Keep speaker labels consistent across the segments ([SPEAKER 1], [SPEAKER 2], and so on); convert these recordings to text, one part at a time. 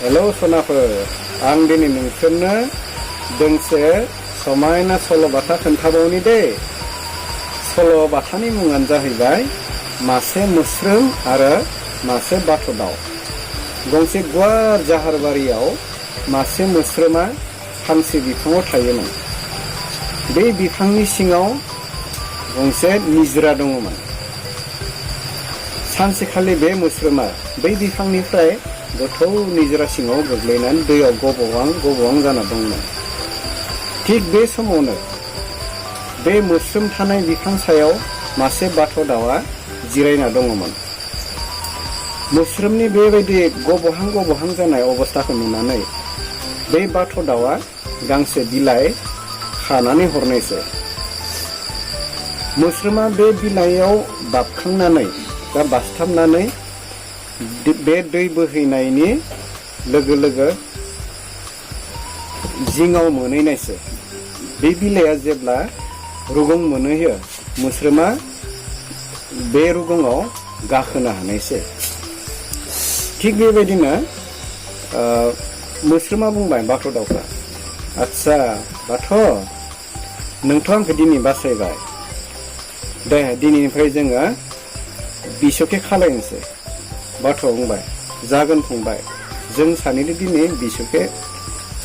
[SPEAKER 1] Hello सनाफोर, आं दिनै नोंसोरनो दोंसे समायना सल'बाथा खोन्थाबावनि दे। सल'बाथानि मुङानो जाहैबाय मासे मोस्रोम आरो मासे बाथ' दाउ। गंसे गुवार जाहारबारियाव मासे मोस्रोमा फांसे बिफाङाव थायोमोन। बे बिफांनि सिङाव गंसे निजरा दङमोन। सानसेखालि बे मोस्रोमा बै बिफांनिफ्राय गोथौ निजरा सिङाव गोग्लैनानै दैयाव गबहां जाना दंमोन। थिग बे समावनो बे मोस्रोम थानाय बिफां सायाव मासे बाथ' दाउआ जिरायना दङमोन। मोस्रोमनि बेबायदि गबहां जानाय अबस्थाखौ नुनानै बे बाथ' दाउआ गांसे बिलाइ खानानै हरनायसै। मोस्रोमा बे बिलाइयाव बाबखांनानै बा बासथाबनानै बे दै बोहैनायनि लोगो लोगो जिङाव मोनहैनायसै। बे बिलाइया जेब्ला रुगुं मोनहैयो, मोस्रोमा बे रुगुङाव गाखोनो हानायसै। थिग बेबायदिनो मोस्रोमा बुंबाय बाथ' दाउखौ, आदसा बाथ', नोंथ' आंखौ दिनै बासायबाय, दे दिनैनिफ्राय जोङो बिसुखे खालायनोसै। बाथ'आ बुंबाय, जागोन फंबाय, जों सानैदो दिनै बिसुखे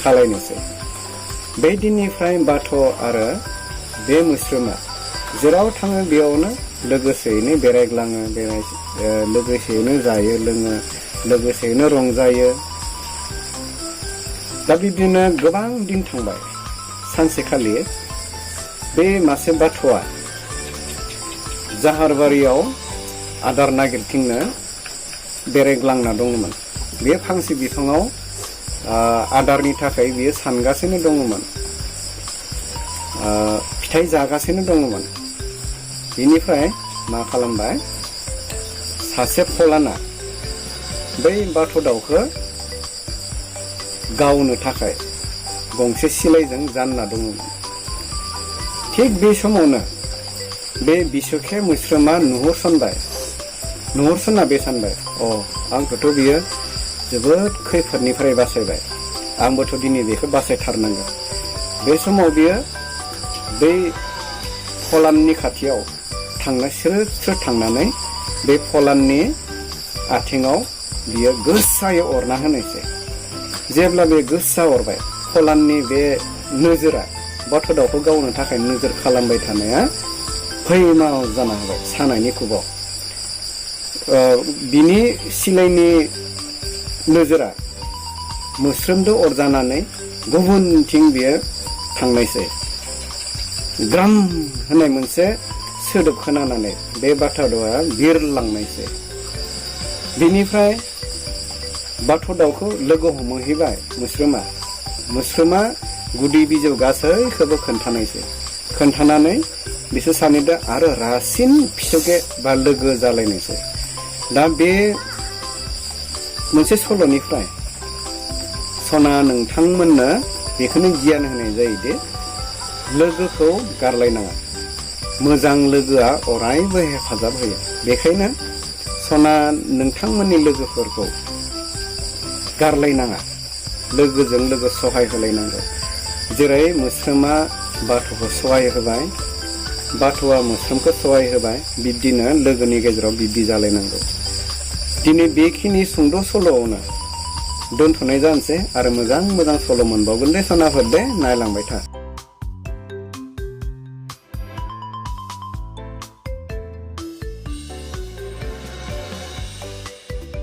[SPEAKER 1] खालायनोसै। बे दिननिफ्राय बाथ' आरो बे मोस्रोमा जेराव थाङो बेयावनो लोगोसेयैनो बेरायग्लाङो, लोगोसेयैनो जायो लोङो, लोगोसेयैनो रंजायो। दा बिदिनो गोबां दिन थांबाय। सानसेखालि बे मासे बाथ'आ जाहारबारियाव आदार नागिरथिंनो बेरायग्लांना दङमोन। बे फांसे बिफाङाव आदारनि थाखाय बियो सानगासिनो दङमोन, फिथाइ जागासिनो दङमोन। बिनिफ्राय मा खालामबाय, सासे फलाना बै बाथ' दाउखौ गावनो थाखाय गंसे सिलाइजों जानना दङमोन। थिग बे समावनो बे बिसुखे मोस्रोमा नुहुरसनना बे सानबाय, आंखौथ' बियो जोबोद खैफोदनिफ्राय बासायबाय, आंबोथ' दिनै बेखौ बासायथारनांगोन। बे समाव बियो बै फलाननि खाथियाव स्रोद थांनानै बे फलाननि आथिङाव बियो गोसायै अरना होनायसै। जेब्ला बे गोसा अरबाय, फलाननि बे नोजोरा बाथ' दाउखौ गावनो थाखाय नोजोर खालामबाय थानाया फैमाव जाना होबाय सानायनि खुबाव। बिनि सिलाइनि नोजोरा मोस्रोमदो अरजानानै गुबुनथिं बियो थांनायसै। ग्राम होननाय मोनसे सोदोब खोनानानै बे बाथ' दाउआ बिरलांनायसै। बिनिफ्राय बाथ' दाउखौ लोगो हमहैबाय मोस्रोमा गुदि बिजौ गासैखौबो खोन्थानानै बिसोर सानैदो आरो रासिन फिसौके बा लोगो जालायनायसै। दा बे मोनसे सल'निफ्राय सना नोंथांमोननो बेखौनो गियान होनाय जायोदि लोगोखौ गारलायनाङा, मोजां लोगोआ अरायबो हेफाजाब होयो। बेखायनो सना नोंथांमोननि लोगोफोरखौ गारलायनाङा, लोगोजों लोगो सहाय होलायनांगौ। जेरै मोस्रोमा बाथ'खौ सहाय होबाय, बाथ'आ मोस्रोमखौ सहाय होबाय, बिब्दिनो लोगोनि गेजेराव बिब्दि जालायनांगौ। दिनै बेखिनि सुंद' सल'आवनो दोनथ'नाय जानोसै, आरो मोजां सल' मोनबावगोन दे सनाफोर, दे नायलांबाय था।